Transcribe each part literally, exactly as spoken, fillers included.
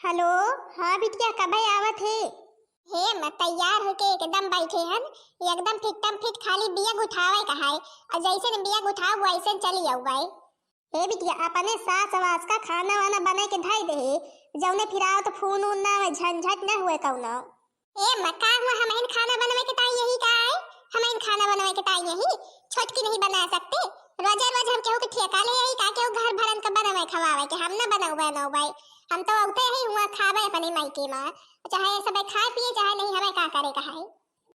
हेलो, हाँ बिटिया, कबे आवत हे? हे अम्मा, तैयार होके एकदम बैठे हन, एकदम फिटम फिट, खाली बियग उठावे का है। और जैसे न बियग उठाओ, वैसे चली आऊ भाई। हे बिटिया, अपने सास वास का खाना वाना बने के धई दे, जौने फिर आओ तो फोन उन ना आवे, झंझट ना हुए कौनो। ए अम्मा, का हुआ, हमहिन खाना बनवे के ताई यही का है? हमहिन खाना बनवे के ताई यही? छोटकी नहीं बना सकते? रोजा रोज हम केहू के ठेका ले आई का, केहू घर भरन का बनवे खवावे के? हम ना बनौबे नौबे, हम तो औते ही हुआ खाबे अपने मायके में, चाहे सब खाए पिए चाहे नहीं, हमें का करे का है।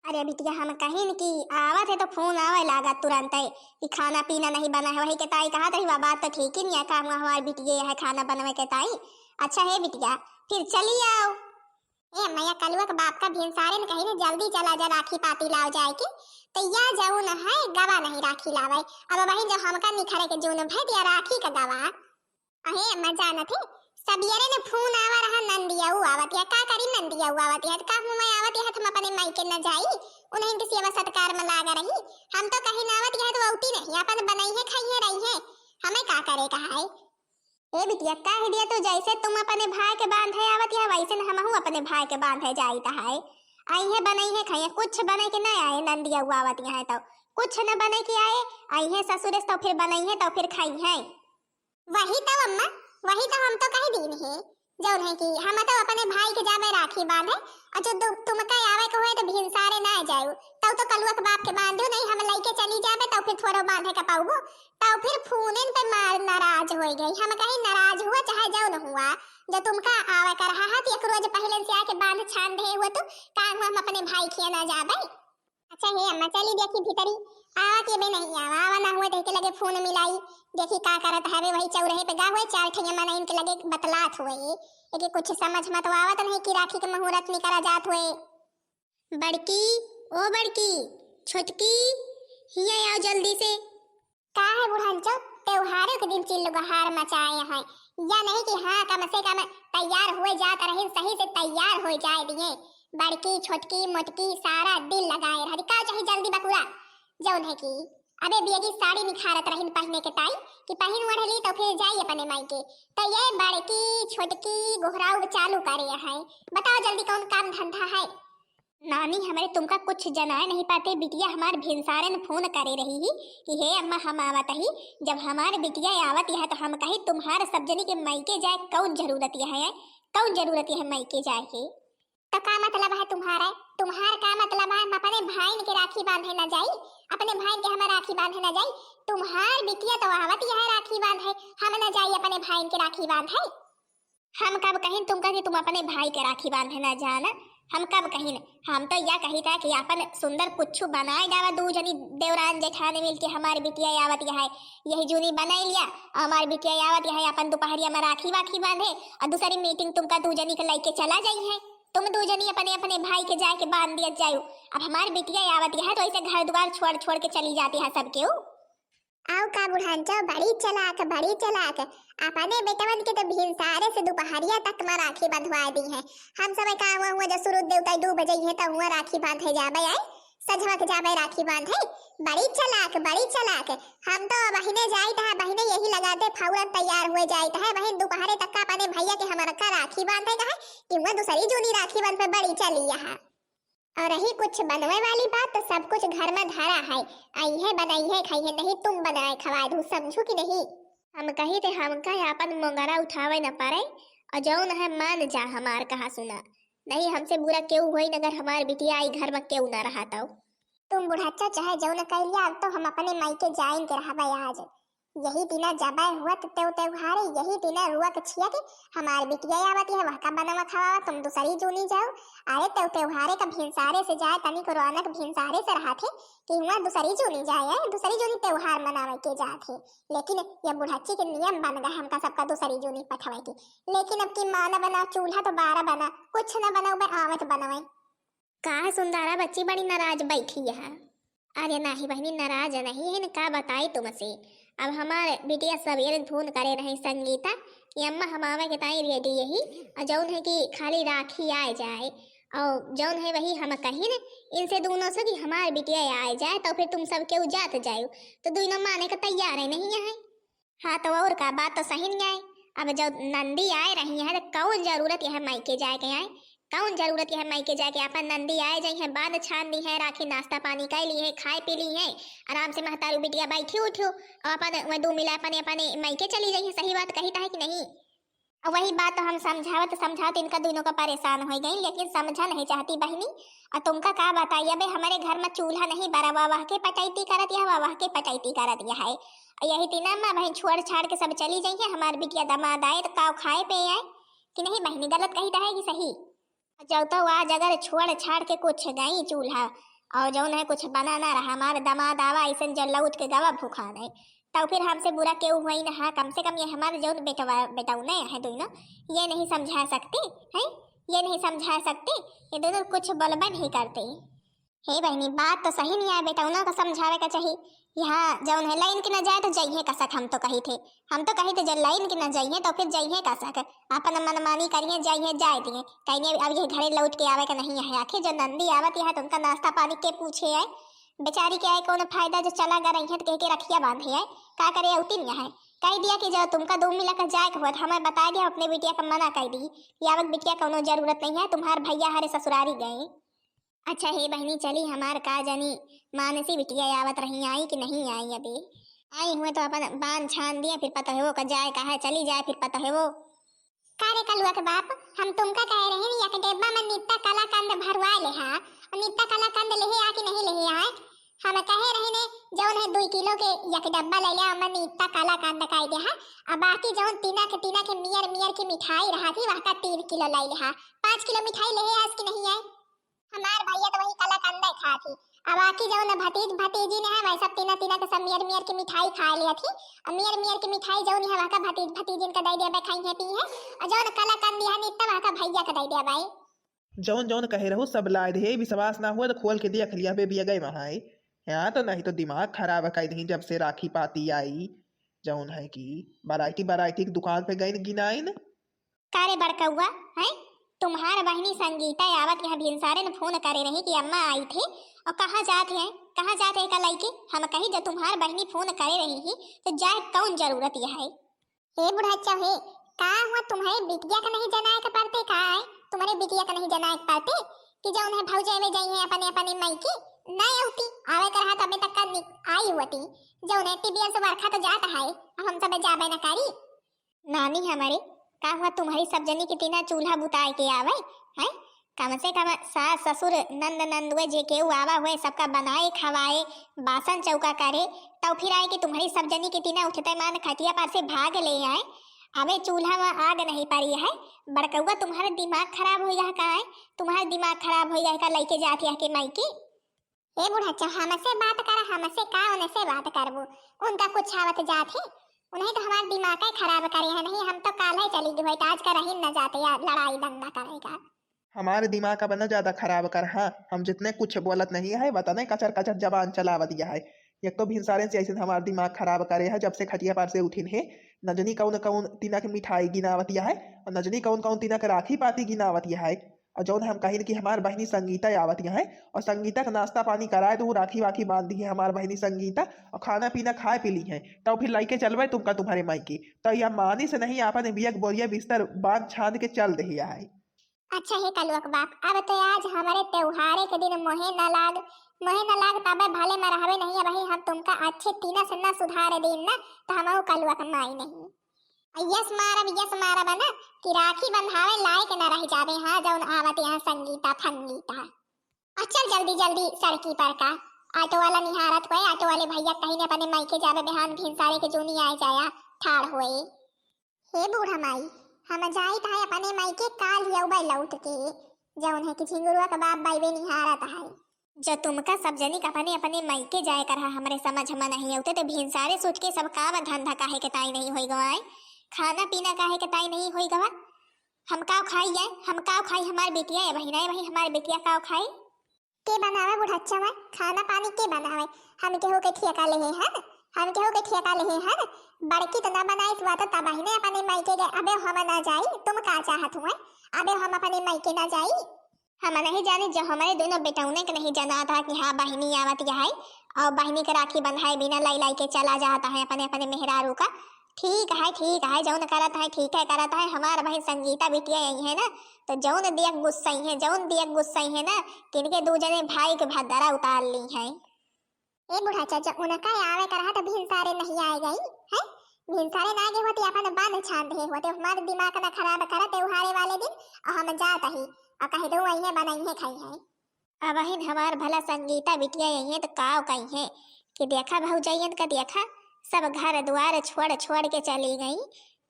अरे बिटिया, हम कहिन कि आवत है तो फोन आवे लागा तुरंत है कि खाना पीना नहीं बना है, वही के ताई कहा तो हुआ बात तो ठीक ही नहीं है, का हुआ हमार बिटिया है खाना बनवे के ताई। अच्छा है बिटिया, फिर चली आओ। ए अम्मा, या कलुआ के बाप का भिनसारे न कही न, जल्दी चला जा, राखी पाती लाव जाए के। तो या जौन है गवा नहीं राखी लावे। अब वही जो हमका निखरे के जून भर दिया राखी का गवा। अहे अम्मा, जानत है, सबियरे ने फोन आवा रहा, नंदिया ऊ आवत या, का करी नंदिया ऊ आवत या, तो का हुआ मैं आवत या, हम अपने माई के न जाई, उन्हें के सेवा सत्कार में लागा रही। हम तो कहीं ना आवत या, तो औती नहीं, अपन बनाई है, खाई है, रही है, हमें का करे कहा है। ए बिटिया, कह दिया तू, जैसे तुम अपने भाई के बांधे आवत या, वैसे न हमहू अपने भाई के बांधे जाइत है। आई है, बनई है, खाई है, कुछ बने के न आए, नंदिया ऊ आवत या है तो कुछ न बने के आए, आई है ससुरे से तो फिर बनई है तो फिर खाई है। वही तो अम्मा, वही तो हम तो कह दीन है, जौन है कि हम तो अपने भाई के जाबे राखी बांधे, और जो दु-, तुमका आवे के होए तो भिनसारे ना जाऊ, तब तो कलुआ के बाप के बांधो नहीं, हम लइके चली जाबे, तब फिर थोड़ो बांधे के पाऊबो, तब फिर फोनन पे मार नाराज हो गई। हम कहीं नाराज हुआ चाहे जौन हुआ, जो तुमका आवे का रहा है तो एक रोज पहले से आके बांध छान दे हुआ, तो का हुआ हम अपने भाई खिया ना जाबे? अच्छा हे अम्मा, चली देखी भीतरी, आवा के बे नहीं आवा, आवा ना हुए तो के लगे फोन मिलाई, देखी का करत हवे, वही चौराहे पे गा हुए, चार ठैया मनइन के लगे बतलात हुए, एके कुछ समझ मत आवत नहीं कि राखी के मुहूर्त निकला जात हुए। बड़की, ओ बड़की, छोटकी, हिया आओ जल्दी से। का है बुढ़ान चौक, त्योहारों के दिन चिल्लगहार मचाए हैं, या नहीं कि हाँ, कम से कम तैयार हुए जात रहिन, सही से तैयार हो जाए दिए। बड़की, छोटकी, मोटकी सारा दिल लगाए रहती। का चाही जल्दी बकुरा? जौन है कि अबे बियगी साड़ी निखारत रहिन पहने के ताई कि पहिन ओढ़ ली तो फिर जाई अपने माई के। तो ये बड़की, छोटकी गोहराऊ चालू करे है। बताओ जल्दी कौन काम धंधा है? नानी, हमरे तुमका कुछ जनाए नहीं पाते, बिटिया हमार भिनसारन फोन करे रही ही कि हे अम्मा, हम आवत ही। जब हमार बिटिया आवत है तो हम कही, तुम्हार सब जनी के मायके जाए कौन जरूरत है, कौन जरूरत है मायके जाए के? तो का मतलब है तुम्हारा? तुम्हार का मतलब है, हम अपने भाईन के राखी बांधे न जाई? अपने भाईन के हम राखी बांधे न जाई? तुम्हार बिटिया तो आवत है राखी बांधे, हम न जाई अपने भाईन के राखी बांधे? हम कब कहिन तुमका कि तुम अपने भाई के राखी बांधे ना जाना? हम कब कहिन? हम तो या कही था कि अपन सुंदर कुछ बनाए जावा, दू जनी देवरान जेठान मिल के हमार बिटिया आवत है, यही जूनी बनाई लिया, और हमार बिटिया आवत है अपन दोपहरिया में राखी वाखी बांधे, और दूसरी मीटिंग तुमका दू जनी के लइके चला जाई है, तुम दू जनी अपने अपने भाई के जाके बांध दिया जायु। अब हमार बिटिया आवत है तो ऐसे घर द्वार छोड़ छोड़ के चली जाती है सबके। आउ का बुढ़ान चौ, बड़ी चालाक, बड़ी चालाक। अपने बेटवन के तो भिनसारे से दोपहरिया तक में राखी बंधवा दी है। हम सब का हुआ हुआ जो सूरज देवता डूब जाई है तो हुआ राखी बांधे जाबे, आए सजवा के जाबे राखी बांधे। बड़ी चालाक, बड़ी चालाक। हम तो बहिने जाइत है, बहिने यही लगाते फौरन तैयार हुए जाइत है, बहिन दोपहरे तक का अपने भैया के हमारा का राखी बांधे का है कि हुआ दूसरी जूनी राखी बांध पे बड़ी चली यहाँ। और रही कुछ बनवे वाली बात, तो सब कुछ घर में धरा है। आई है, बनाई है, खाई है, नहीं तुम बनाए खवाए दू, समझू कि नहीं? हम कही थे हमका आपन मोंगरा उठावे न पड़े, और जौन है मान जा हमार कहा सुना, नहीं हमसे बुरा केहू होई न, अगर हमार बिटिया आई घर में केहू ना रहा तो। तुम बुढ़ाचा चाहे जौन कह लिया, अब तो हम अपने माई के जाइन के रहबे आज। यही दिना जबै हुआ तो तेउ त्योहारे, यही दिना रुआ के छिया के हमार बिटिया आवत है, वह का बनवा खवावा, तुम दूसरी जूनी जाओ। अरे तेउ त्योहारे का भिनसारे से जाए, तनिक रौनक भिनसारे से रहा थे कि हुआ दूसरी जूनी जाए, दूसरी जूनी त्योहार मनावे के जात है। लेकिन ये बुढ़च्ची के नियम बन गए हमका सबका दूसरी जूनी पठवे के। लेकिन अब की माना बना, चूल्हा तो बारह बना, कुछ न बनवे, आवत बनवे। का है सुंदरा बच्ची बड़ी नाराज बैठी है? अरे नाही बहिनी, नाराज नहीं है न, का बताई तुमसे। अब हमार बिटिया सवेरे फोन करे रहे संगीता कि अम्मा हम आवे के ताई रेडी यही, और जौन है कि खाली राखी आए जाए, और जौन है वही हम कही न इनसे दोनों से कि हमार बिटिया आए जाए तो फिर तुम सब केहू जात जायु, तो दोनों माने के तैयार है नहीं है। हाँ, तो और का, बात तो सही नहीं आए। अब जब नंदी आए रही है, तो कौन जरूरत यह मायके जाए के आए? कौन जरूरत यह मायके जाए के? अपन नंदी आए जाई है, बांध छान दी है, राखी नाश्ता पानी कर ली है, खाए पी ली है, आराम से महतारू बिटिया बैठी उठो और अपन वह दो मिला अपने, अपने मायके चली जाई है। सही बात कही है कि नहीं? और वही बात तो हम समझावत समझावत इनका दोनों का परेशान हो गई, लेकिन समझा नहीं चाहती बहिनी। और तुमका का बताई, अबे हमारे घर में चूल्हा नहीं बरा, वह वह के पटैती करत यह, वह वह के पटैती करत यह है। और यही तीना में बहन छोड़ छाड़ के सब चली जाई है, हमार बिटिया दामाद आए तो काव खाए पे आए कि नहीं बहिनी, गलत कही है कि सही? जब तो आज अगर छोड़ छाड़ के कुछ गई चूल्हा और जौन है कुछ बना ना रहा, हमार दामाद आवा ऐसन जब लौट के गवा भूखा नहीं, तब फिर हमसे बुरा केहू हुई ना। हाँ, कम से कम ये हमार जौन बेटवा, बेटौने है दोनों, ये नहीं समझा सकते हैं, ये नहीं समझा सकते, ये दोनों कुछ बोलबे नहीं करते। हे बहनी, बात तो सही नहीं है, बेटौना का समझावे का चाहिए। यहाँ जौन है लाइन के न जाए तो जइहे कसक, हम तो कही थे, हम तो कही थे जब लाइन के न जइहे तो फिर जइहे कसक, अपन मनमानी करिए, जइहे जाए दिए, कहिए अब ये घरे लौट के आवे का नहीं है। आखिर जो नंदी आवत है तो उनका नाश्ता पानी के पूछे आए, बेचारी के आए कौन फायदा जो चला गा रही है तो कह के रखिया बांधे आए, का करे उतिन है। कह दिया कि जब तुमका दो मिला का जाए के होत हमें बता दिया, अपने बिटिया का मना कर दी कि आवक बिटिया कौनो जरूरत नहीं है, तुम्हार भैया हरे ससुरारी गए। अच्छा हे बहिनी, चली हमार का जानी मानसी बिटिया आवत रही, आई कि नहीं आई अभी? आई हुए तो अपन बांध छान दिया, फिर पता है वो का जाए का है, चली जाए फिर पता है वो। का रे कलुआ के बाप, हम तुमका कहे रही नी, एक डेब्बा में नित्ता कलाकंद भरवा ले हा, और नित्ता कलाकंद लेहे आ कि नहीं लेहे आए? हम कहे रही ने, जौन है दुई किलो के एक डब्बा ले ले, ओमे नित्ता कलाकंद काई दे हा, आ बाकी जौन तीना के, तीना के मियर मियर की मिठाई रहा थी, वह का तीन किलो ले ले हा। पाँच किलो मिठाई लेहे आस कि नहीं आए? हमार भैया तो वही कलाकंदे खात ही। अब बाकी जौन भतीज भतीजिन है, वही सब तीना तीना के सब मियर मियर के मिठाई खा लिया थी। अब मियर मियर के मिठाई जौन है, वहका भतीज भतीजिन के दे देबे, खाई है, पी है। और जौन कलाकंद है, नित्ता वहका भैया के दे देबे। जौन जौन कहे रहू, सब लाए दे। विश्वास ना हुआ तो खोल के देख लिया, बे बिया गए वहाँ है। यहाँ तो नहीं तो दिमाग खराब कर दी जब से राखी पाती आई। जौन है कि वैरायटी वैरायटी की दुकान पे गई गिनाइन। का रे बड़कउआ, हैं? तुम्हार बहिनी संगीता आवत यहाँ भिनसारे न फोन करे रही कि अम्मा आई थे और कहाँ जात है, कहाँ जात है का लइके? हम कही जब तुम्हार बहिनी फोन करे रही ही तो जाए कौन जरूरत यह है? हे बुढ़ाचा हे, का हुआ तुम्हारे बिटिया का नहीं जनाए के पड़ते का है? तुम्हारे बिटिया का नहीं जनाए के पड़ते कि जौन है भौजाई में जाई है अपने अपने मायके? ना अउती, आवे के रहा तो अबे तक का नि-, आई हुआ थी। जौन है टिबिया से बरखा तो जाता है, अब हम सब जाबे न करी। नानी हमरे, का हुआ तुम्हरी सब जनी के तीना चूल्हा बुताए के आवे, हैं? कम से कम सास ससुर नंद नंदुए जे केहू आवा हुए सबका बनाए खवाए, बासन चौका करे, तब फिर आए कि तुम्हरी सब जनी के तीना उठते मान खटिया पर से भाग ले आए। अबे चूल्हा में आग नहीं परी है, बड़कउआ तुम्हारा दिमाग खराब हो गया का है? तुम्हारा दिमाग खराब हो गया का लइके जात है के मायके? ए बुढ़ाचा, हमसे बात कर, हमसे का उनसे बात करबू? उनका कुछ आवत जात है? उन्हें तो हमार दिमाग ही खराब करे है, नहीं हम तो काल ही चली गई होई, तो आज का रही न जाते यार लड़ाई दंगा करेगा। हमारे दिमाग का बना ज्यादा खराब कर, हाँ, हम जितने कुछ बोलत नहीं है, बता नहीं कचर कचर जबान चलावत यह है। एक तो भिनसारे से ऐसे हमार दिमाग खराब करे है, जब से खटिया पर से उठिन है, न जनी कौन कौन तीना के मिठाई गिनावत यह है, और न जनी कौन कौन तीना के राखी पाती गिनावत यह है। और जौन हम कहिन कि हमार बहिनी संगीता आवत यहाँ है और संगीता का नाश्ता पानी कराए, तो वो राखी वाखी बांध दी है हमार बहिनी संगीता, और खाना पीना खाए पी ली है, तो फिर लइके चलबे तुमका तुम्हारे मायके। तो यह मानी से नहीं, आपन बिया के बोरिया बिस्तर बांध छांद के चल दे है। अच्छा हे कलुआ के बाप, अब तो आज हमारे त्योहारे के दिन मोहे न लाग, मोहे न लाग, तबे भले में रहबे नहीं, वही हम तुमका अच्छे तीना से न सुधारे दिन ना, तो हम कलुआ के माई नहीं। यस मारब, यस मारब ना कि राखी बंधावे लायक न रह जावे। हाँ, जौन आवत यहाँ संगीता फंगीता। और चल जल्दी जल्दी सड़की पर का, ऑटो वाला निहारत हुए, ऑटो वाले भैया कहीं ने अपने मायके जावे, बिहान भिनसारे के जूनी आए जाया ठाड़ हुए। हे बूढ़ा माई, हम जाइत है अपने मायके, काल ही अउबे लौट के, जौन है कि झिंगुरुआ के बाप बाइबे निहारत है। जो तुमका सब जनी के अपने अपने मायके जाए कर है, हमरे समझ में नहीं आउते, तो भिनसारे सूट के सब काम धंधा काहे के ताई नहीं होई गवा है? खाना पीना काहे के ताई नहीं होई गवा? हम काव खाई है, हम काव खाई, हमार बिटिया है, वही नहीं वही हमार बिटिया काव खाई? के बनावे बुढ़ाचा में खाना पानी के बनावे? हम केहू के ठेका लेहे हन, हम केहू के ठेका लेहे हन। बड़की तो ना बनाई हुआ तो तबाही ने अपने मायके गए, अबे हम ना जाई, तुम का चाहत हुए? अबे हम अपने मायके ना जाई। हम नहीं जाने, जो हमारे दोनों बेटौने के नहीं जाना था कि हाँ, बहिनी आवत यह है और बहिनी के राखी बंधाए बिना लाई लाई के चला जाता है अपने, अपने मेहरारू का। ठीक है, ठीक है, जौन करत है, ठीक है करत है। हमार बहिन संगीता बिटिया अइहैं ना, तो जौन दियक गुस्सइहैं, जौन दियक गुस्सइहैं ना, कि इनके दू जने भाई के भद्दरा उतार लीहैं। ए बूढ़ा चाचा, उनका आवे का रहा तो भिनसारे नहीं आए गई, हैं? भिनसारे ना गए होती, अपन बांध छान दे होते, हमार दिमाग ना खराब करत त्योहारे वाले दिन, और हम जात ही, और कह दो अइहैं, बनइहैं, खइहैं। अबहिन हमार भला संगीता बिटिया अइहैं तो काव कइहैं कि देखा भौजइयन का, देखा सब घर द्वार छोड़ छोड़ के चली गई।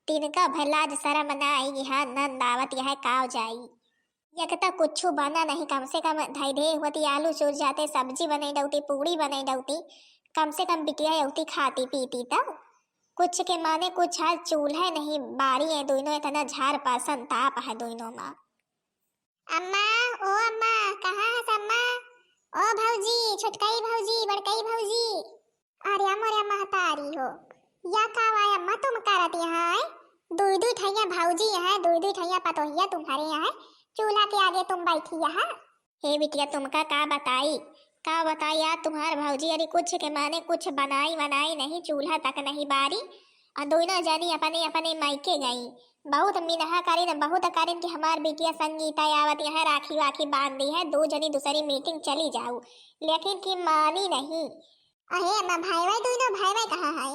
तिनका भला लाज सरम ना आई कि हाँ नंद आवत यह काव जाई। एक तो कुछु बना नहीं, कम से कम धई दे होती आलू चूर जाते, सब्जी बनई डौती, पूड़ी बनई डौती, कम से कम बिटिया अउती खाती पीती तो। कुछ के माने कुछ है, चूल्हा नहीं बारी है दोनों, इतना झार पासन ताप है दोनों माँ। अम्मा, ओ अम्मा, कहाँ हस अम्मा? ओ भौजी, छोटकई भौजी, बड़कई भौजी। अरे अम्मा, अरे महतारी हो, या का वाय अम्मा तुम करत यहाँ है? दुई दुई ठैया भौजी यहाँ, दुई दुई ठैया पतोहिया तुम्हारे यहाँ है, चूल्हा के आगे तुम बैठी यहाँ। हे बिटिया, तुमका का बताई, का बताई यार, तुम्हार भौजी अरे कुछ के माने कुछ बनाई वनाई नहीं, चूल्हा तक नहीं बारी, और दोनों जनी अपने अपने मायके गई। बहुत मिनहा करिन, बहुत करिन कि हमार बिटिया संगीता आवत यहाँ राखी वाखी बांध दी है, दो जनी दूसरी मीटिंग चली जाऊ, लेकिन कि मानी नहीं। अहे अम्मा, भाईवा दोनों भाईवा कहाँ है?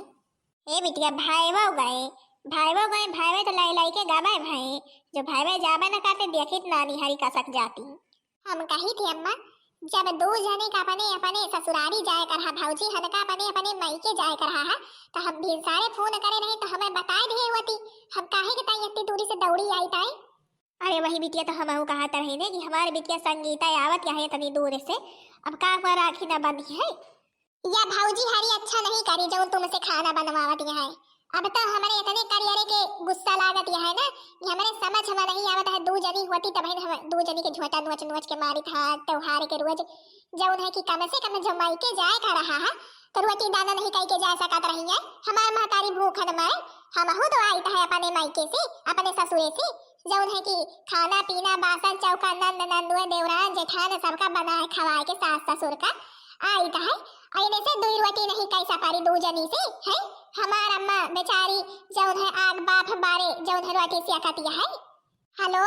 ए बिटिया, भाईवा गए, भाईवा गए, भाईवा तो लाई लाई के गवाए भाई, जो भाईवा जाबे न करते देखित नानी हरी कसक जाती। हम कही थी अम्मा, जब दो जने का अपने अपने ससुरारी जाए कर हा भौजी, हन का अपने अपने मायके जाए कर हा, तो हम भिनसारे फोन करे रहे तो हमें बताए दे होती, हम काहे के ताई इतनी दूरी से दौड़ी आई ताई। अरे वही बिटिया, तो हमहू कहत रही ने कि हमारे बिटिया संगीता आवत यहाँ इतनी दूर से, अब का हुआ राखी ना बंधी है? या भौजी हरी अच्छा नहीं करी जौन तुमसे खाना बनवावत यहाँ है। अब तो हमरे इतने करियरे के गुस्सा लागत यहाँ है ना कि हमरे समझ में नहीं आवत है, दू जनी होती तब हम दू जनी के झोंटा नोच नोच के मारी था त्योहार के रोज। जौन है कि कम से कम जो मायके जाए का रहा है तो रोटी दाना नहीं कह के जा सकत रही है। हमार महतारी भूखन मरे, हमहू तो आई है अपने मायके से, अपने ससुरे से। जौन है कि खाना पीना बासन चौका नंद नंदुए देवरान जेठान सबका बनाए खवाए के सास ससुर का आई है। अइने से दुई रोटी नहीं कैसा पारी दू जनी से, है? हमार अम्मा बेचारी जौन है आग बाफ बारे जौन है रोटी सियाकतिया है। हेलो,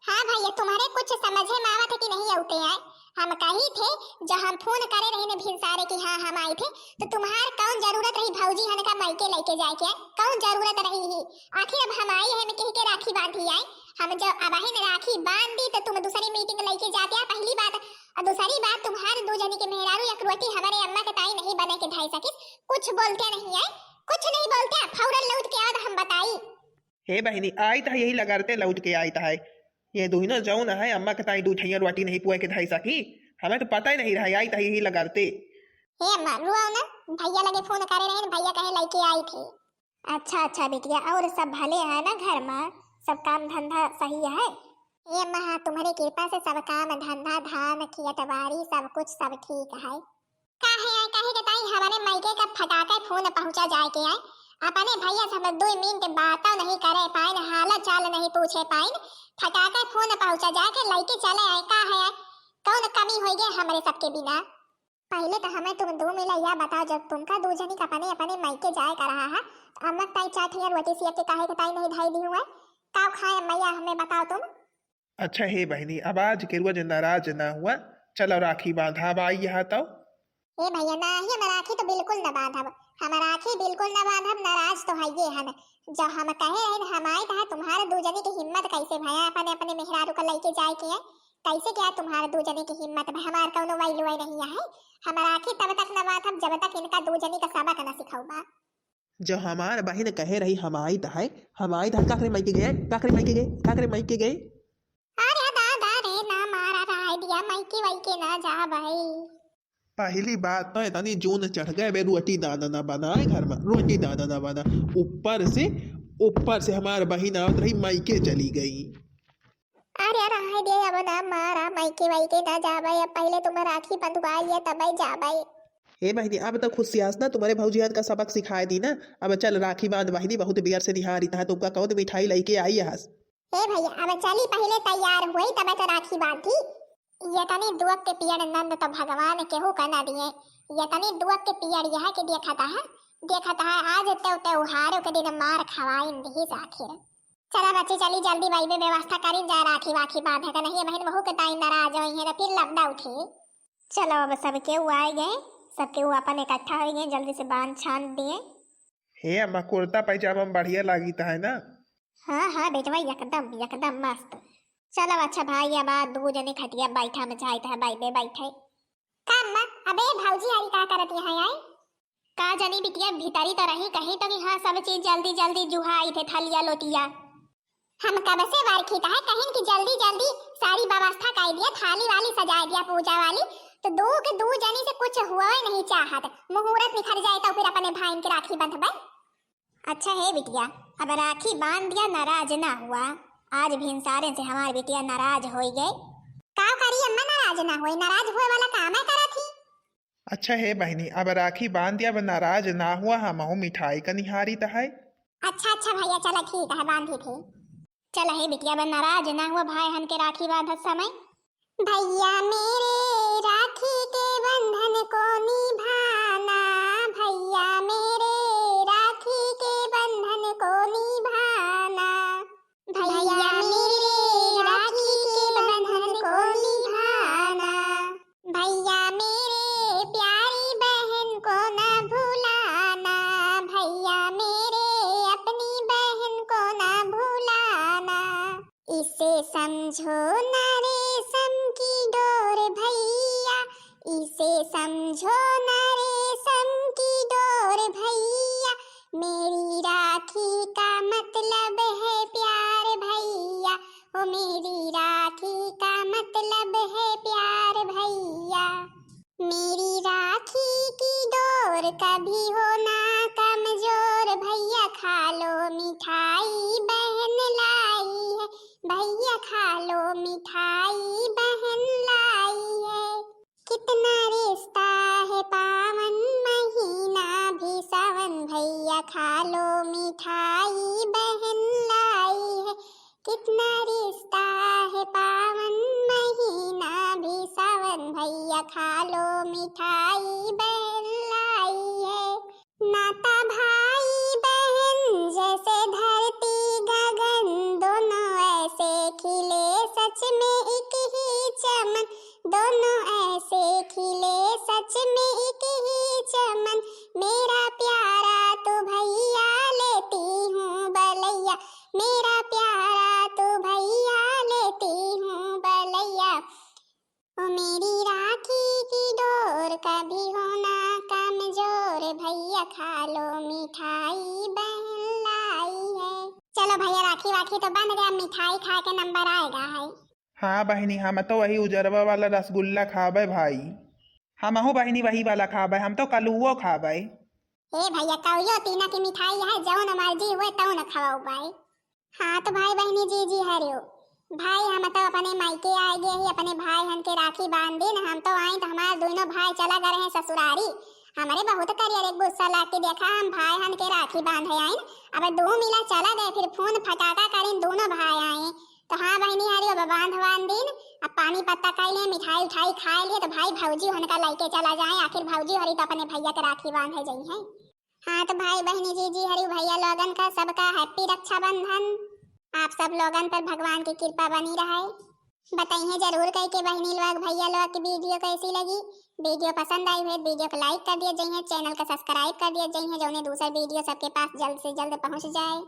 हाँ भैया, तुम्हारे कुछ समझे में आवत है कि नहीं आवते है? हम कही थे, जो हम फोन करे रही ने भिनसारे कि हाँ हम आई थे, तो तुम्हार कौन जरूरत रही भौजी हन का मायके लेके जाए के? कौन जरूरत रही ही? आखिर अब हम आई है, हम कह के राखी बांधी आई, हम जो अब ही राखी बांध दी तो तुम दूसरी मीटिंग लेके जाते हैं, पहली बात। और दूसरी बात, तुम्हारे दो जनी के मेहरारू एक रोटी हमारे अम्मा के ताई नहीं बना के धाई सकिस, कुछ बोलते नहीं है, कुछ नहीं बोलते, फौरन लौट के आओ तो हम बताई। हे बहिनी, आइत है यही लगरते लौट के आइत है। ये दुहिनो जौन है, अम्मा के ताई दू ठैया रोटी नहीं पुए के धाई सकी। हमें तो पता ही नहीं रहा, आइत है यही लगरते। हे अम्मा, रुआओ ना, भैया लगे फोन करे रहे, भैया कहे लेके आई थे। अच्छा, अच्छा बिटिया, और सब भले है ना घर में? सब काम धंधा सही है? हे अम्मा, हाँ, तुम्हारे कृपा से सब काम धंधा, धान, खेत, बाड़ी, सब कुछ, सब ठीक है। काहे आए, काहे के ताई हमरे मायके का फटाके फोन पहुंचा जाए के आए। अपने भैया से हम दो मिनट बातों नहीं करे पाइन, हाल चाल नहीं पूछे पाइन, फटाके फोन पहुंचा जाए के लेके चले आए। काहे आए, कौन कमी होई गए हमरे सबके बिना? पहले तो हमें तुम दो मिला या बताओ, जब तुमका दो जनी का अपने अपने मायके जाए का रहा है, तो अम्मा ताई चार ठैया रोटी सिया के काहे के ताई नहीं धाई दी हुआ? काव खाए मैया, हमें बताओ तुम। अच्छा हे बहिनी, अब आज के रोज नाराज ना हुआ, चलो राखी बांधा, अब आई यहाँ तो। हे भैया, ना ही हम राखी तो बिल्कुल ना बांधब, हम राखी बिल्कुल ना बांधब, नाराज तो है ये हन। जब हम कहे रहे न, हम आई तो तुम्हारे दो जने की हिम्मत कैसे भया अपने अपने मेहरारू का लेके जाए के है? कैसे क्या तुम्हारे दो जने की हिम्मत भा? हमार कौनो वैल्यू नहीं है, हम राखी तब तक ना बांधब जब तक इनका दो जने का सबक ना सिखौबा। जो हमार बहिन कहे रही, हम आइत है, हम आइत है, काकरे मायके गए, काकरे मायके गए, काकरे मायके गए। अरे दादा रे, ना मारा राय दिया, मायके वायके ना जा भाई। पहली बात तो इतनी जून चढ़ गए बे, रोटी दाना ना बनाए घर में, रोटी दाना ना बना। ऊपर से, ऊपर से हमार बहिन आवत रही, मायके चली गई। अरे राय दे, अब ना मारा, मायके वायके ना जाबे, अब पहले तुम राखी बंधवा लिया तब जाबे। हे बहिनी, अब तो खुशियास ना तुम्हारे भौजियन का सबक सिखाए दी ना। अब चल राखी बांध बहिनी, बहुत बियर से निहारी था, तुमका कौन मिठाई लेके आई हस? हे भैया, अब चली पहले तैयार हुई तब तो राखी बांधी। ये तनी दुअक के पियर नंद तो भगवान केहू का ना दिए। ये तनी दुअक के पियर यह के देखा था, हाँ? देखत है आज ते त्योहारों के दिन मार खवाइन दिहिस आखिर। चला बच्ची, चली जल्दी बइबे व्यवस्था करिन जाए, राखी वाखी बांधे के नहीं, बहिन बहू के ताई नाराज होई है तो फिर लफड़ा उठी। चलो अब सबके ऊ आए गए, सबके ऊ अपन इकट्ठा हो गए, जल्दी से बांध छान दिए। हे अम्मा, कुर्ता पैजामा में बढ़िया लागित है ना? हाँ हाँ बेटवा, एकदम एकदम मस्त। चलो अच्छा भाई, अब आ दू जने खटिया बैठा में जाइत है, बइबे बैठे। का अम्मा, अबे भौजी हरी का करत यहाँ आई? का जनी बिटिया भीतरी तो रही, कहीं तो कि हाँ सब चीज जल्दी जल्दी जुहाई थे, थलिया लोटिया। हम कब से बरखी का है, कहीं कि जल्दी जल्दी सारी व्यवस्था कर दिया, थाली वाली सजा दिया पूजा वाली, तो दू के दू जनी से कुछ हुआ ही नहीं चाहत। मुहूर्त निखर जाए तो फिर अपने भाई के राखी बंधबे। अच्छा हे बिटिया, अब राखी बांध दिया, नाराज ना हुआ। आज भिनसारे से हमार बिटिया नाराज होई गए। का करी अम्मा, नाराज ना होई, नाराज हुए वाला काम है करत ही। अच्छा हे बहिनी, अब राखी बांध दिया, अब नाराज ना हुआ, हमहू मिठाई का निहारी त है। अच्छा अच्छा भैया, चला ठीक है, बांधी थी। चला हे बिटिया, अब नाराज ना हुआ भाई हन के राखी बांधत समय। भैया मेरे राखी के बंधन को निभाना, भैया मेरे राखी के बंधन को निभाना, भैया मेरे राखी के बंधन को निभाना, भैया मेरे प्यारी बहन को न भुलाना, भैया मेरे अपनी बहन को न भुलाना। इसे समझो ना रेशम की डोर भैया, इसे समझो ना रेशम की डोर भैया, मेरी राखी का मतलब है प्यार भैया, ओ मेरी राखी का मतलब है प्यार भैया। मेरी राखी की डोर कभी हो ना कमजोर, भैया खा लो मिठाई बहन लाई है, भैया खा लो मिठाई बहन लाई है। कितना रिश्ता है पावन महीना भी सावन, भैया खा लो मिठाई बहन लाई है। कितना रिश्ता है पावन महीना भी सावन, भैया खा लो मिठाई बहन लाई है। नाता भाई बहन जैसे धरती गगन, दोनों ऐसे खिले सच में एक ही चमन, दोनों ऐसे खिले सच में एक ही चमन। मेरा प्यारा तू भैया लेती हूँ बलैया, मेरा प्यारा तू भैया लेती हूँ बलैया। ओ मेरी राखी की डोर कभी हो ना कमजोर, भैया खा लो मिठाई बहन लाई है। चलो भैया, राखी वाखी तो बंध गया, मिठाई खा के नंबर आएगा है। हाँ बहिनी, हम तो वही उजरवा वाला रसगुल्ला खाबे भाई। हमहू बहिनी वही वाला खाबे, हम तो कलुओ खाबे। ए भैया, कौयो तीना की मिठाई है, जौन मर्जी हुए तौन खवाओ भाई। हाँ तो भाई बहिनी, जीजी हरियो, भाई हम तो अपने मायके आए गए ही, अपने भाई हन के राखी बांध दिन। हम तो आई तो हमारे दोनों भाई चला गए हैं ससुरारी। हमारे बहुत करियर एक गुस्सा लाग के देखा, हम भाई हन के राखी बांधे आइन। अब दो मिला चला गए, फिर फोन फटाका करिन दोनों भाई आए। तो हाँ बहिनी हरियो, अब बांध बांध दिन, अब पानी पत्ता खाई ले, मिठाई उठाई खाए लिए, तो भाई भौजी हन का लइके चला जाए, आखिर भौजी हरी तो अपने भैया के राखी बांधे जाई है। हाँ तो भाई बहिनी जीजी हरियो भैया लोगन का सबका happy रक्षाबंधन। आप सब लोगन पर भगवान की कृपा बनी रहे। बताइए जरूर कह के बहिनी लोग भैया लोग की वीडियो कैसी लगी। वीडियो पसंद आई हुई वीडियो को like कर दिया जाइए, चैनल का सब्सक्राइब कर दिया जाइए, जौने दूसरा वीडियो सबके पास जल्द से जल्द पहुँच जाए।